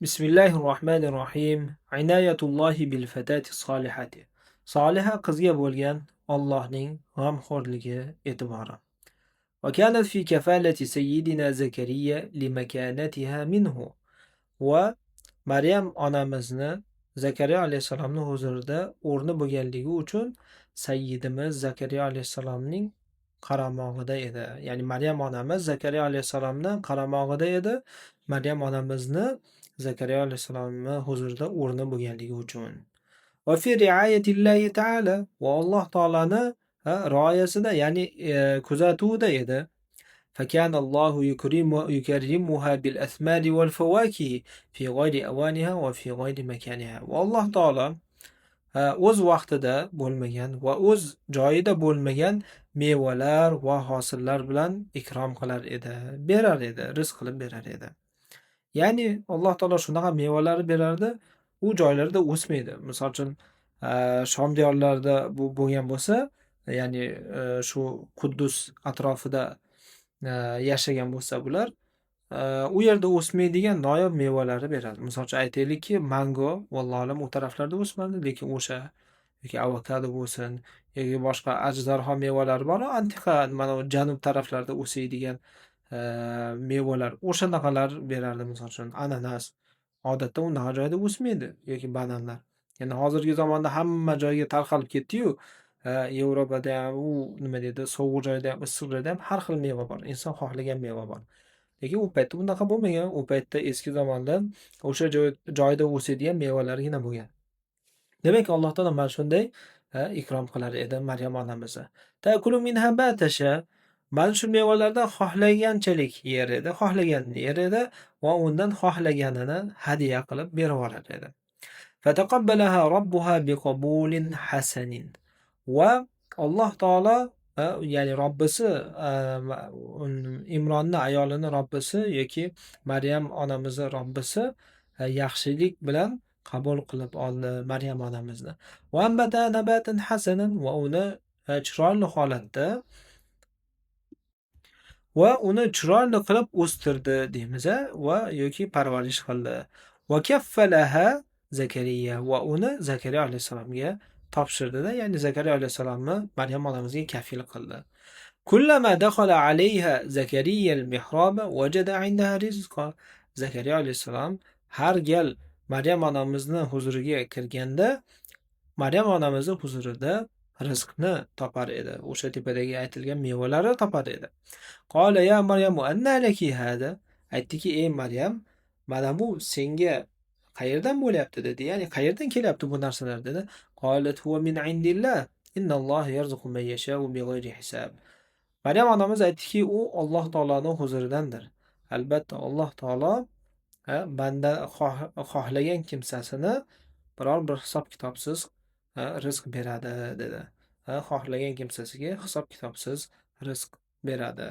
Bismillahirrohmanirrohim. Inayatullohi bil fatati solihati. Soliha qizga bo'lgan Allohning g'amxo'rligi, e'tibori. Va kanat fi kafalati sayyidina Zakariya limakanatiha minhu. Va Maryam onamizni Zakariya alayhissalomning huzurida o'rni bo'lganligi uchun sayyidimiz Zakariya alayhissalomning qaramog'ida edi. Ya'ni Maryam onamiz Zakariya alayhissalomning qaramog'ida edi. Maryam onamizni Zakariya alayhissalomning huzurida o'rni bo'lganligi uchun. Va fi riayatillahi ta'ala, va Alloh taolani rioyasida, ya'ni kuzatuvida edi. فكان الله يكرمها بالأثمار والفواكه في غير أوانها وفي غير مكانها. Va Alloh taolo o'z vaqtida bo'lmagan va o'z joyida bo'lmagan mevalar va hosillar bilan ikrom qilar edi, berar edi, rizq qilib berar edi. Ya'ni Alloh taolo shunaqa mevalarni berardi, u joylarda o'smaydi. Misol uchun, Shom diyorlarida bu bo'lgan bo'lsa, ya'ni shu Quddus atrofida yashagan bo'lsa bular, u yerda o'smaydigan noyob mevalarni beradi. Misol uchun aytaylikki, mango, vallohu alam, u taraflarda o'smadi, lekin o'sha yoki avokado bo'lsin yoki boshqa ajdarho mevalari bor, antiqa mana bu janub taraflarda o'sadigan mevalar, o'shanaqalar berardi. Misol uchun, ananas odatda unaqa joyda o'smaydi yoki bananlar. Endi hozirgi zamonda hamma joyga tarqalib ketdi-yu, Yevropada ham, u nima deydi, sovuq joyda ham, issiq joyda ham har xil meva bor. Inson xohlagan meva bor. Lekin u paytda unaqa bo'lmagan. U paytda, eski zamonda o'sha joyda o'sadigan mevalargina bo'lgan. Demak, Alloh taolo mana shunday ikrom qilar edi Maryam onamizni. Ta'kulu minha ma tasha. Mana shu mevalardan xohlaganchalik yer edi, xohlaganini yer edi va undan xohlaganini hadya qilib berib yuborar edi. Fataqabbalaha robbuha biqabulin hasanin. Va Alloh taolo, ya'ni Robbisi, Imronni ayolini Robbisi yoki Maryam onamizni Robbisi yaxshilik bilan qabul qilib oldi Maryam onamizni. Va ambata nabatan hasanan, va uni chiroyli qilib o'stirdi deymiz va yoki parvarish qildi. Va kaffalaha Zakariya, va uni Zakariya alayhissalomga topshirdida, ya'ni Zakariya alayhissalomni Maryam onamizga kafil qildi. Kullama dakhala alayha Zakariya al-mihroba wajada indaha rizqa. Zakariya alayhissalom har gal Maryam onamizni huzuriga kirganda Maryam onamizni huzurida rizqni topar edi. O'sha tepadagi aytilgan mevalarni topar edi. Qola ya Maryamu anna laki hada? Aytdiki, ey Maryam, mana bu senga qayerdan bo'lyapti, dedi. Ya'ni qayerdan kelyapti bu narsalar, dedi. Qolat huwa min indillah. Innalloha yarzuqu man yasha'u bighayri hisab. Maryam onamiz aytdiki, u Alloh taoloning huzuridandir. Albatta, Alloh taolo banda xohlagan kimsasini biror bir hisob kitobsiz rizq beradi, dedi. Xohlagan kimsasiga hisob kitobsiz rizq beradi.